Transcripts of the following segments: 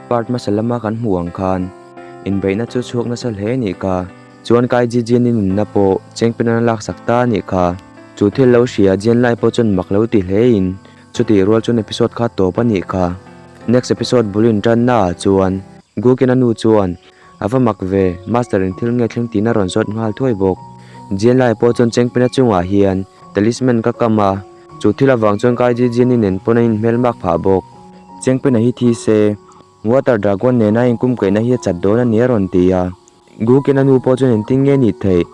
Part hmasa lama kan hmuh ang khan inbeihna chu chhuak nasa hle a nih kha. Chuan Kai Ji Jian-i nunna pawh Chengpin-a'n a laksak ta a nih kha. Chu thil lo hria Jian Lai pawh chuan mak lo ti hlein chutih rual chuan episode kha tawp a nih kha. Next episode bul intanna ah chuan Gukin-a nu chuan A va mak ve, Master in thil nge thleng tiin a rawn zawt nghal thuai bawk. Jian Lai pawh chuan Chengpin-a chungah hian talisman ka kam a, chu thil avang chuan Kai Ji Jian-i nen pawn a inhmelmak phah bawk. Chengpin-a hi thi se, Water Dragon nena a inkumkaihna hi a chat dawn a ni a rawn ti a. Guken-a nu pawh chuan engtin nge nih theih?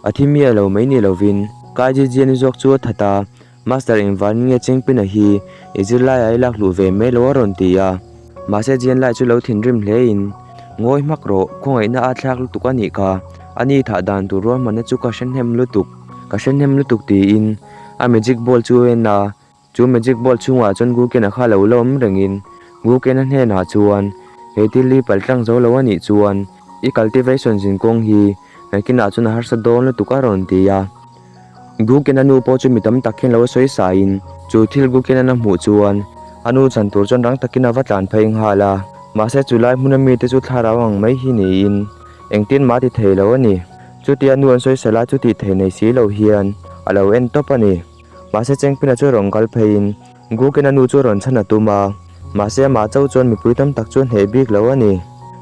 A thi miah lo mai ni lovin Kai Ji Jian-i zawk chu a that a, Master engvangin nge Chengpin-a hi i zirlaiah i lak hluh ve mai lo a rawn ti a. Mahse Jian Lai chu lo thinrim hlein, Ngawi hmak rawh, khawngaihna a thlak lutuk a nih kha. A ni thah dan tur ruahmanna chu ka hre hnem lutuk. Ka hre hnem lutuk tiin a magic ball chu a en a, chu magic ball chhungah chuan Guken-a kha lo la awm rengin Guken-a hnenah chuan, He thil hi paltlang zo lo a nih chuan i cultivation zinkawng hi nakinah chuan a harsa dawn lutuk a rawn ti a. Gukena nu pawh chu mi tam tak hian lo sawi saiin chu thil Gukenan a hmuh chuan a nu chhan tur chuan rang takin a va tlan phei nghal a. Mahse chu lai hmuna mite chu thlarau ang mai hi niin engtin mah ti thei lo a ni. Chutia nu an sawi sala chu tih thei nei si lo hian a lo en tawp a ni. Mahse Chengpina chu rawn kal pheiin Gukena nu chu rawn chhan a tum a, mahse amah chauh chuan mipui tam tak chu a hneh bik lo a ni.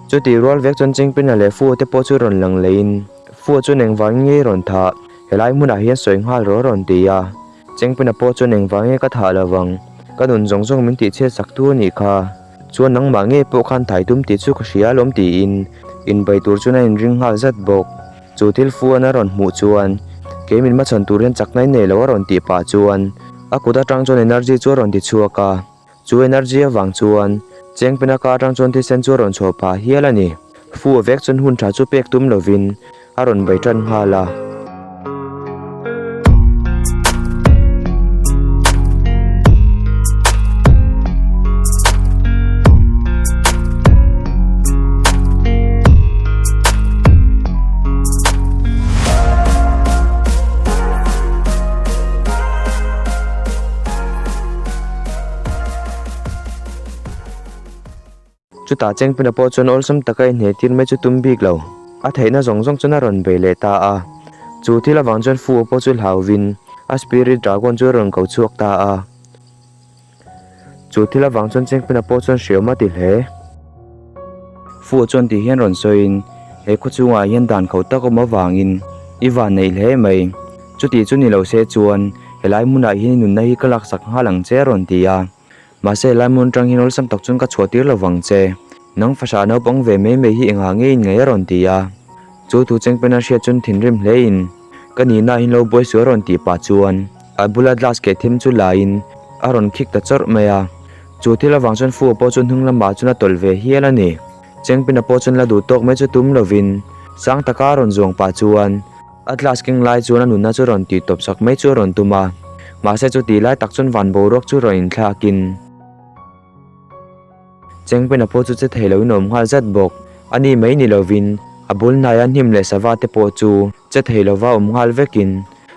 Chutih rual vek chuan Chengpina leh Fu te pawh chu rawn lang leiin Fu chuan engvangin nge i rawn thah? Helai hmunah hian sawi nghal rawh a rawn ti a. Chengpina pawh chuan engvang nge ka thah lo vang? Ka nun zawng zawng min tihchhiat sak tu a nih kha. Chuan nangmah ngei pawh khan thai tum tih chu ka hria alawm tiin inbei tur chuan a inring nghal zat bawk. Chu thil fu an a rawn hmuh chuan kei min hmachhawn tur hian chakna i nei lo a rawn tih pah chuan a kut atang chuan energy chu a rawn ti chhuak a. Chu energy avang chuan Chengpina ka atang chuan thisen chu a rawn chhuah phah hial a ni. Fu a vek chuan hun tha chu pek tum lovin a rawn bei tan nghal a. Chutah Chengpina pawh chuan awlsam taka inhne tir mai chu tum bik lo. A theihna zawng zawng chuan a rawn bei leh ta a. Chu thil avang chuan Fu-a pawh chu hlauvin a Spirit Dragon chu a rawn ko chhuak ta a. Chu thil avang chuan Chengpina pawh chuan hriam a ti hle. Fu-a chuan ti hian rawn sawiin, He khaw chungah hian dan kho tak awm avangin i van neih hle mai. Chutih chu ni lo se chuan helai hmunah hian i nunna hi ka laksak nghal ang che a rawn ti a. Mahse helai hmun atang hian awlsam tak chuan ka chhuah tir lo vang che. Nang fahrah naupang ve mai mai hi engah nge in ngaih a rawn ti a. Chu thu Chengpena hriat chuan thinrim hle in ka nihna ah hian lo buai suh a rawn tih pah chuan a bula glass keh them chu la in a rawn khik ta chawrh mai a. Chu thil avang chuan Fu-a pawh chu hnung lamah chuan a tawlh ve hial a ni. Chengpina pawh chuan la duh tawk mai chu tum lovin sang taka a rawn zuang pah chuan A class keng lai chuan a nunna chu rawn tih tawp sak mai chu a rawn tum a, mahse chu tih lai tak chuan van boruak chu rawn inthlakin Chengpena pawh chu che thei loin a awm nghal zat bawk. A ni mai ni lovin a bul hnaia hnim leh sava te pawh chu che thei lova awm nghal vekin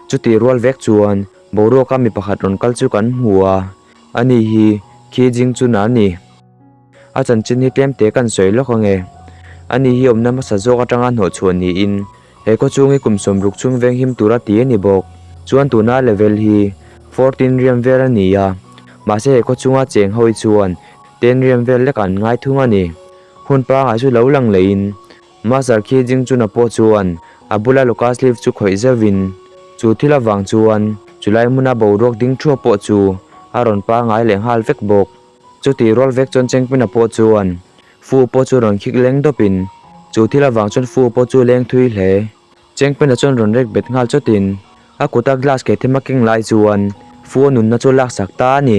chutih rual vek chuan boruaka mi pakhat rawn kal chu kan hmu a, ani hi khi jing chu na a ni. A chanchin hi tlem te kan sawi lawk ange. Ani hi awmna hmasa zawk atanga hnawhchhuah niin he khaw chhung hi kum 60 chhung veng him tura ti a ni bawk. Chuan tuna level hi fourteen riam vel a ni a, mahse he khaw chhunga cheng ho hi chuan ten riam vel lek an ngai thung a ni. Hun pangai chu lo lang leiin Master khi jing chuna pawh chuan a bula Lucas leaf chu khawih zeuhin chu thil avang chuan chulai hmuna boruak ding thuah pawh chu a rawn pangai leh nghal vek bawk. Chutih rual vek chuan Chengpina pawh chuan Fu pawh chu rawn khik leng dawpin chu thil avang chuan Fu pawh chu leng thui hle. Chengpina chuan rawn rek bet nghal chawtin a kuta glass keh them a keng lai chuan Fu a nunna chu a laksak ta a ni.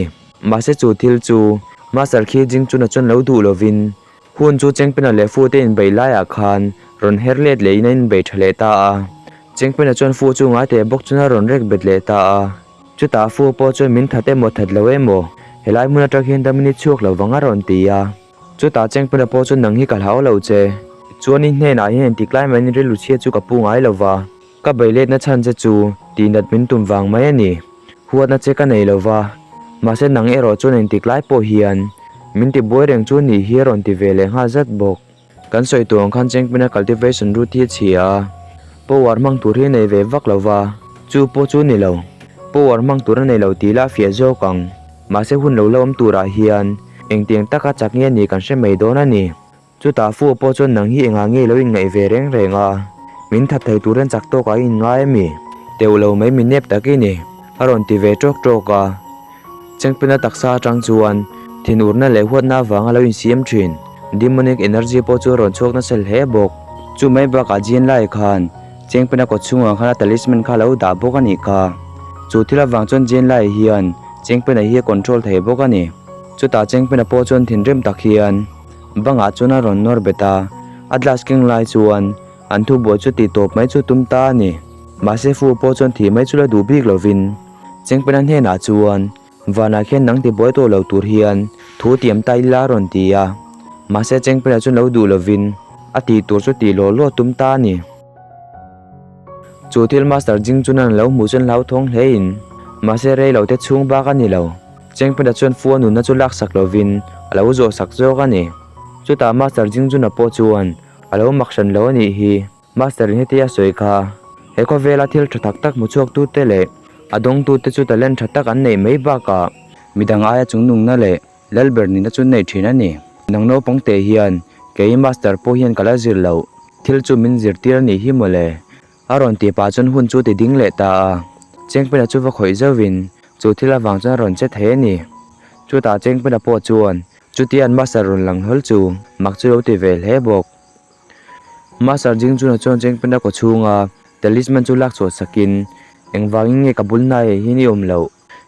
Mahse chu thil chu Master khi Jing Chuna chuan lo duh lovin hun chu Chengpina leh Fu te inbeih laiah khan rawn her let lehin a inbeih tha leh ta a. Chengpina chuan Fu chu ngai teh bawk chuan a rawn rek bet leh ta a. Chutah Fu pawh chuan min that emaw that lo emaw, helai hmun atang hian damin i chhuak lo vang a rawn ti a. Chutah Chengpuna pawh chuan nang hi ka hlau lo che. Chuan i hnenah hian engtik lai mahin rilru chhia chu ka pu ngai lo va, ka bei letna chhan che chu tihnat min tum vang mai a ni. Huatna che ka nei lo va, mahse nang erawh chuan engtik lai pawh hian. Min ti buai reng chu nih hi a rawn ti ve leh nghal zat bawk. Kan sawi tur ang khan Chengpina cultivation route hi a chhia a, power hmang tur hi a nei ve vak lo va, chu pawh chu ni lo. Power hmang tur a nei lo tih lah fiah zawk ang. Mahse hun lo la awm turah hian engtiang taka chak nge ni kan hre mai dawn a ni. Chutah Fu pawh chuan nang hi engah nge lo inngaih ve reng reng a, min that thei turin chak tawkah i inngai a mi? Teuh lo mai mi nep tak i ni, a rawn ti ve tawk tawk a. Chengpina taksa atang chuan thinurna leh huatna avanga lo insiam thin demonic energy pawh chu a rawn chhuak nasa hle bawk. Chu mai bakah Jian lai khan Chengpina kawt chhungah khan a talisman kha a lo dah bawk a nih kha. Chu thil avang chuan Jian lai hian Chengpina hi a control thei bawk a ni. Chutah Chengpina pawh chuan thinrim tak hian bangah chuan a rawn nawr bet a, a glass keng lai chuan an thubuai chu tih tawp mai chu tum ta a ni. Mahse Fu pawh chuan thih mai chu la duh bik lovin Chengpena hnenah chuan vanah khian nang tibuai tawh lo tur hian thu tiam ta ila a rawn ti a, mahse Chengpena chuan lo duh lovin a tih tur chu tih law law tum ta a ni. Chu thil Master Jing chuan an lo hmuh chuan hlauthawng hlein mahse rei lo te chhung bak a ni lo. Chengpena chuan Fu a nunna chu laksak lovin a lo zawh sak zawk a ni. Chutah Master Jing Juna pawh chuan a lo mak hran lo a nih hi. Master in hetia a sawi kha, he khawvela thil tha tak tak hmu chhuaktute leh a dawngtute chu talent tha tak an neih mai bakah midang aia chungnungna leh Lalber nihna chu nei thin a ni. Nang naupang teh hian kei Master pawh hian ka la zir loh thil chu min zirtir a nih hi mawle. A rawn tih pah chuan hun chu ti ding leh ta a. Chengpena chu va khawih zauhin chu thil avang chuan a rawn che thei a ni. Chutah Chengpena pawh chuan chutia an Master rawn lang hlawl chu mak chu lo ti ve hle bawk. Master Jingchuna chuan Chengpena kaw chhunga talisman chu lak chhuah sakin, Engvangin nge ka bul hnaiah hian i awm loh?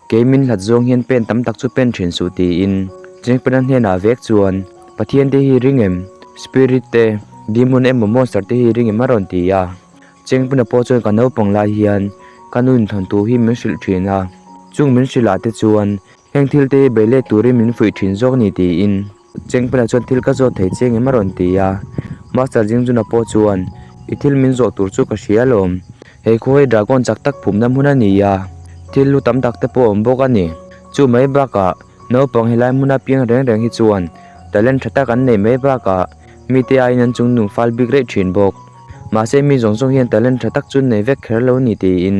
Kei min hlat zawng hian pen tam tak chu pen thin suh tiin Chengpena hnenah vek chuan, Pathian te hi ring em? Spirit te, demon emaw monster te hi ring em a rawn ti a. Chengpena pawh chuan ka naupang lai hian ka nu inthawn thu hi min hrilh thin a, chung min hrilh ah te chuan heng thil te hi bei let turin min fuih thin zawk ni tiin. Chengpela chuan thil ka zawt thei che engem a rawn ti a, Master Jingjuna pawh chuan I thil min zawh tur chu ka hria alawm, hei khaw hi dragon chak tak phumna hmun a ni a, thil lu tam tak te pawh a awm bawk a ni. Chu mai bakah naupang helai hmuna piang reng reng hi chuan talent tha tak an neih mai bakah mite aiin an chungnung fal bik reuh thin bawk. Mahse mi zawng zawng hian talent tha tak chu an nei vek kher lo a ni tiin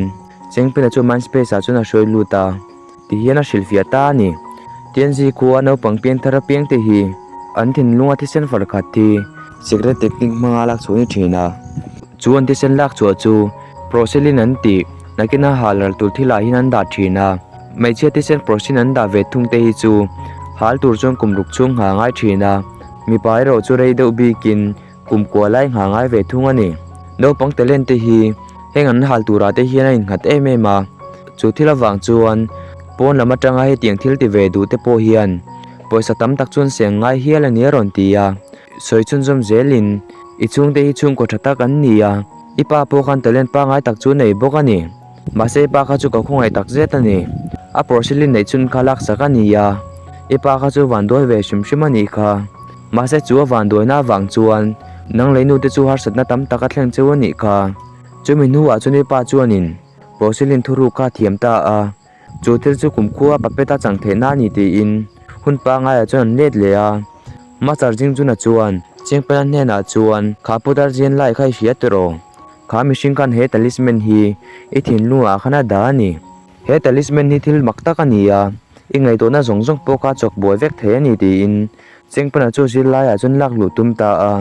Chengpela chu mind space ah chuan a hruai lut a. Ti hian a hrilhfiah ta a ni. Tianzi khua naupang piang thar apiang te hi an thinlunga thisen far khat hi secret technique hmanga lak chhuah a ni thin a. Chu an thisen lak chhuah chu Proselin an tih nakina hal ral tur thilah hian an dah thin a. Hmeichhia thisen prosin an dah ve thung te hi chu hal tur chuan kum ruk chhung nghah a ngai thin a. Mipa erawh chu rei deuh bikin kum kua lai nghah a ngai ve thung a ni. Naupang talent te hi heng an hal turah te hian a innghat em em a, chu thil avang chuan pawn lam atanga hetiang thil ti ve duh te pawh hian pawisa tam tak chuan seng ngai hial a ni a rawn ti a. Sawi chhunzawm zelin i chhungte hi chhungkaw tha tak an ni a, i pa pawh khan talent pangngai tak chu nei bawk a ni. Mahse i pa kha chu ka khawngaih tak zet a ni. A porcelain neih chhun kha laksak a ni a, i pa kha chu vanduai ve hrim hrim a nih kha. Mahse chu a vanduaina avang chuan nang lei nute chu harsatna tam tak a thleng cheu a nih kha. Chumi hnuah chuan i pa chuanin porcelain thuruk kha a thiam ta a, chu thil chu kumkhua puppet a chang theihna a ni tiin hun pangaiah chuan an let leh a. Master Jingjuna chuan Chengpela hnenah chuan kha putar zian lai kha i hria tiraw? Kha mihring khan he talisman hi i thinlungah khan a dah a ni. He talisman hi thil mak tak a ni a, i ngaihtuahna zawng zawng pawh kha chawk buai vek thei a ni tiin Chengpana chu zirlaiah chuan lak luh tum ta a.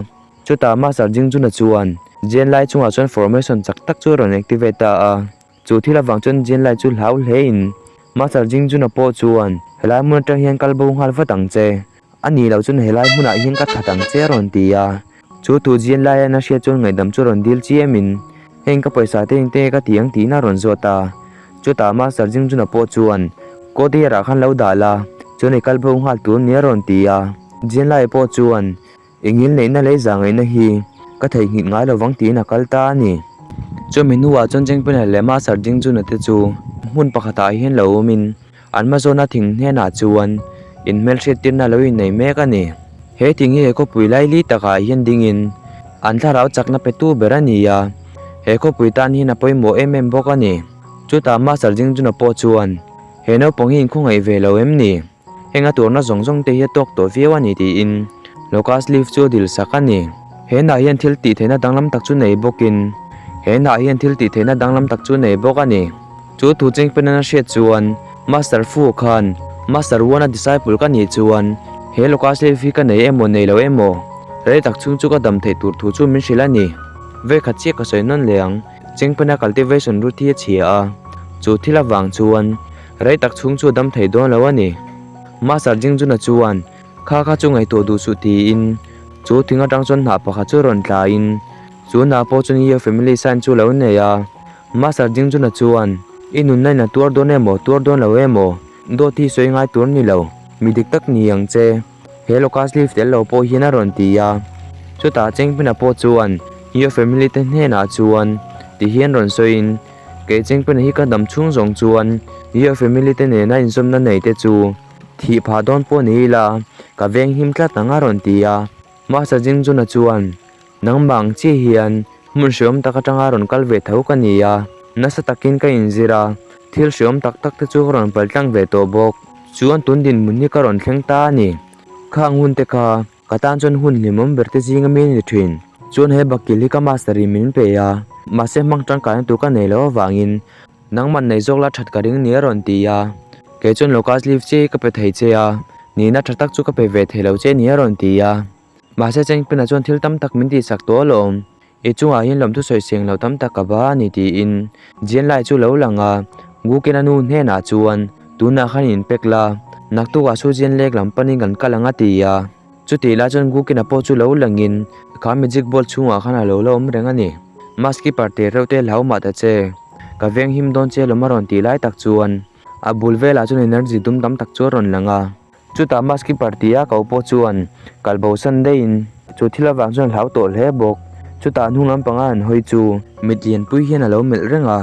Chutah Master Jingjuna chuan Jian Lai chungah chuan formation chak tak chu a rawn activate ta a. Chu thil avang chuan Jian Lai chu hlau hlein Master Jingjuna pawh chuan helai hmun atang hian kal bo nghal vat ang che. A nih loh chuan helai hmunah hian ka that ang che a rawn ti a. Chu thu Jian Lai hian a hriat chuan ngaihdam chu a rawn dil chiam in heng ka pawisa te engte ka ti ang tiin a rawn zawt a. Chutah Master Jingjuna pawh chuan Kawtiar ah khan lo dah la, chuan i kal bo nghal tur nia a rawn ti a. Jian Lai pawh chuan I ngilneihna leh zahngaihna hi ka theihnghilh ngai lovang tiin a kal ta a ni. Chumi hnuah chuan Chengpena leh Master Jingjuna te chu hmun pakhatah hian lo awmin an hmazawna thing hnenah chuan inhmelhriattirna lo innei mek a ni. He thing hi he khawpui laili takah hian dingin an thlarau chakna petu ber a ni a, he khawpui tan hian a pawimawh em em bawk a ni. Chutah Master Jingjuna pawh chuan he naupang hi inkhawngaih ve lo em ni? Heng a tuarna zawng zawng te hi a tawk tawh viau a ni tiin Locust Leaf chu a dil sak a ni. He hnah hian thil tih theihna danglam tak chu nei bawkin he hnah hian thil tih theihna danglam tak chu nei bawk a ni. Chu thu chingpen an a hriat chuan Master Fu khan Master Wan a disciple ka nih chuan he Locust Leaf hi ka nei emaw nei lo emaw rei tak chhung chu ka dam theih tur thu chu min hrilh a ni. Vekhat chiah ka sawi nawn leh ang. Chingpena cultivation route hi a chhia a, chu thil avang chuan rei tak chhung chu a dam thei dawn lo a ni. Master Jingjuna chuan kha kha chu ngaihtuah duh suh tiin chu thing atang chuan hnah pakhat chu rawn tlaiin chu hnah pawh chuan Yeo family sign chu lo nei a. Master Jingjuna chuan I nunna in a tuar dawn emaw tuar dawn lo emaw dawt hi sawi ngai tur ni lo, mi dik tak ni ang che. He locust leaf tel lo pawh hian a rawn ti a, chutah Chengpina pawh chuan Yeo family te hnenah chuan ti hian rawn sawiin kei Chengpina hi ka dam chhung zawng chuan Yeo family te nena inzawmna nei te chu thih phah dawn pawh ni ila ka veng him tlat ang a rawn ti a. Master Jingjuna chuan Nangmah ang chiah hian hmun hreawm tak atanga rawn kal ve tho ka ni a, nasa takin ka inzir a, thil hreawm tak tak te chu ka rawn paltlang ve tawh bawk. Chuan tun dinhmun hi ka rawn thleng ta a ni. Khang hun te kha ka tan chuan hun hlimawm ber te zinga mi a ni thin. Chuan he bakil hi ka master in min pe a, mahse hmang tangkaina tur ka nei loh avangin nangmah nei zawk la that ka ring ni a rawn ti a. Kei chuan locust leaf che hi ka pe thei che a, nihna tha tak chu ka pe ve thei lo che ni a rawn ti a. Mahse Chengpina chuan thil tam tak min tihsak tawh alawm, i chungah hian lawmthu sawi seng lo tam tak ka ba a ni tiin Jianlai chu lo lang a, Gukena nu hnenah chuan tunah khan inpek la, naktukah Su Jianlek lam panin kan kal ang a ti a. Chutih lai chuan Gukena pawh chu lo langin kha magic ball chhungah khan a lo la awm reng a ni. Maski parte reuh te hlau mah ta che, ka veng him dawn che lawm a rawn tih lai tak chuan a bul velah chuan energy dum tam tak chu a rawn lang a. Chutah Mask Keeper tia ko pawh chuan kal bo san daihin chu thil avang chuan a hlau tawh hle bawk. Chutah hnung lampanga an hawi chu mit lianpui hian a lo melh reng a.